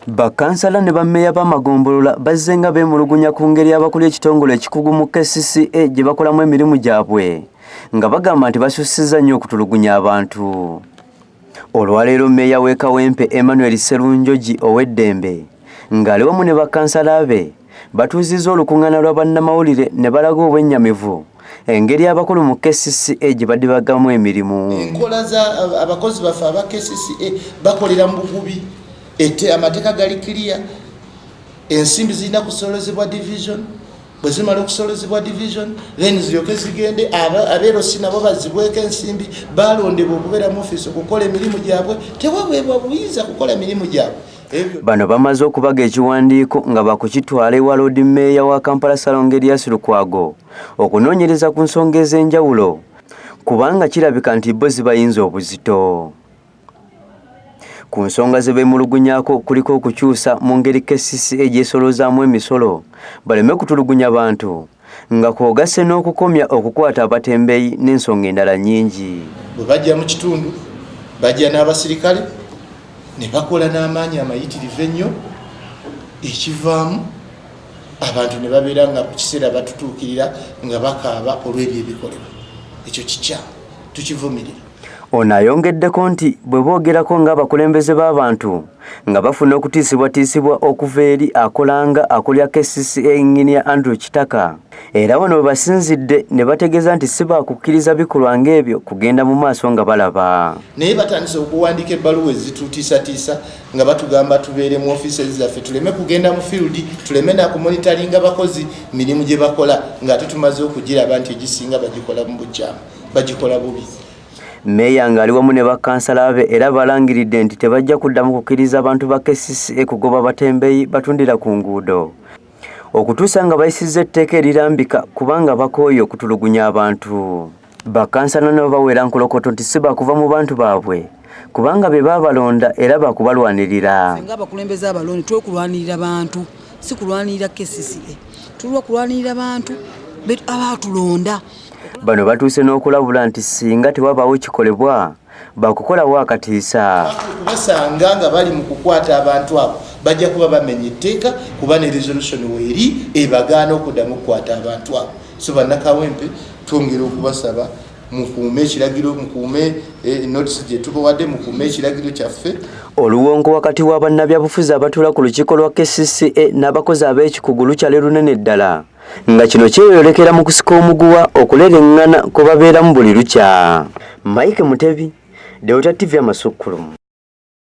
Bakansala ne bammeeya b'amagombolola bazze nga beemulugunya ku ngeri abakulu ekitongole ekikugu mu KCCA gye bakolamu emirimu gyabwe nga bagamba nti basussizza nnyo okutulugunya abantu. Olwaleero mmeeya w'e Kawempe Emmanuel Sserunjogi ow'eddembe ng'ali wamu ne bakansala be batuuzizza olukuŋŋaana lwa bannamawulire ne balaga obwennyamivu engeri abakulu mu KCCA gye badibagamu emirimu. Enkola za abakozi baffe aba KCCA bakolera mu bugubi, ete amateeka gali clear, ensimbi zirina kusolozebwa division, bwe zimala okusolozebwa division then ziryoke zigende abeerosi nabo bazibweko ensimbi. Balondebwa okubeera mu ofiisi okukola emirimu gyabwe, tewaweebwa buyinza kukola mirimu gyabwe. Bano bamaze okubaga ekiwandiiko nga bakukitwala ewa Loodi Mmeeya wa Kampala Ssalongo Erias Lukwago okunoonyereza ku nsonga ez'enjawulo kubanga kirabika nti bo zibayinza obuzito. Ku nsonga ze beemulugunyaako kuliko okukyusa mu ngeri KCCA gy'esoloozaamu emisolo baleme kutulugunya bantu nga kw'ogasse n'okukomya okukwata abatembeeyi n'ensonga endala nnyingi. Bwe bajja mu kitundu bajja n'abasirikale ne bakola n'amaanyi amayitirivu ennyo, ekivaamu abantu ne babeera nga ku kiseera batutuukirira nga bakaaba olw'ebyo ebikolebwa. Ekyo kikyamu, tukivumirira. Ono ayongeddeko nti bwe boogerako ng'abakulembeze b'abantu nga bafuna okutiisibwatiisibwa okuva eri akolanga akulya KCCA Engineer Andrew Kitaka era wano we basinzidde ne bategeeza nti si baakukkiriza bikolwa ng'ebyo kugenda mu maaso nga balaba. Naye batandise okuwandiika ebbaluwa ezitutiisatiisa nga batugamba tubeere mu offices zaffe, tuleme kugenda mu field, tuleme nakumonitaringa bakozi mirimu gye bakola, ng'ate tumaze okugiraba nti egisinga bagikola mu bukyamu, bagikola bubi. Mmeeya ng'ali wamu ne bakansala be era balangiridde nti tebajja kuddamu kukkiriza bantu ba KCCA kugoba batembeeyi batundira ku nguudo okutuusa nga bayisizza etteeka erirambika kubanga bakooye okutulugunya abantu. Bakansala nabo bawera nkulokoto nti si bakuva mu bantu baabwe kubanga be baabalonda era bakubalwanirira. Nga abakulembeze abalonde twekulwanirira bantu, si kulwanirira KCCA, tulwa kulwanirira bantu abaatulonda. Bano batuuse n'okulabula nti singa tewabaawo kikolebwa bakukolawo akatiisa. Kubasanga nga bali mu kukwata abantu abo bajja kuba bamenya etteeka, kuba ne resolution weeri ebagaana okuddamu okukwata abantu abo. So bannakawempe twongera okubasaba mukuume ekiragiro, mukuume notice gye tubawadde, mukuume ekiragiro kyaffe. Oluwonko wakati wa bannabyabufuzi abatuula ku lukiiko lwa KCCA n'abakozi ab'ekikugu lukyali lunene ddala nga kino kyeyolekera mu kusika omuguwa okulereŋŋana kwe babeeramu buli lukya. Mike Mutebi, Delta TV Amasukkulumu.